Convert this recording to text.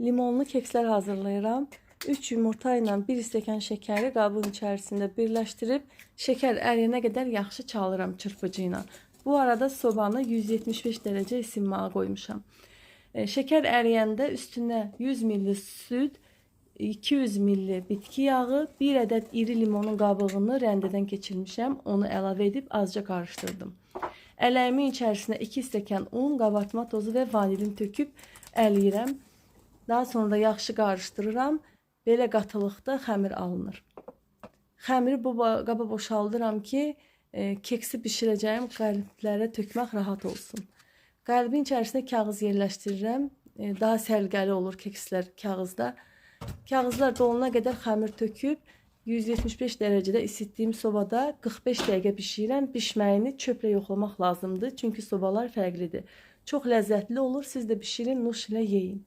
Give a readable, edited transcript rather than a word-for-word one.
Limonlu kekslər hazırlayıram. 3 yumurta ilə 1 stəkan şəkəri qabın içərisində birləşdirib şəkər əriyənə qədər yaxşı çalıram çırpıcı ilə. Bu arada sobanı 175 dərəcə isinməyə qoymuşam. Şəkər əriyəndə üstünə 100 ml süd, 200 ml bitki yağı, 1 ədəd iri limonun qabığını rəndədən keçirmişəm. Onu əlavə edib azca qarışdırdım. Ələyimin içərisinə 2 stəkan un, qabartma tozu və vanilin töküb ələyirəm. Daha sonra da yaxşı qarışdırıram. Belə qatılıqda xəmir alınır. Xəmiri bu qaba boşaldıram ki, keksi bişirəcəyim qəliblərə tökmək rahat olsun. Qəlibin içərisinə kağız yerləşdirirəm. Daha səliqəli olur kekslər kağızda. Kağızlar dolana qədər xəmir töküb 175 dərəcədə isitdiyim sobada 45 dəqiqə bişirirəm. Bişməyini çöplə yoxlamaq lazımdır, çünki sobalar fərqlidir. Çox ləzzətli olur. Siz də bişirin, nuş ilə yeyin.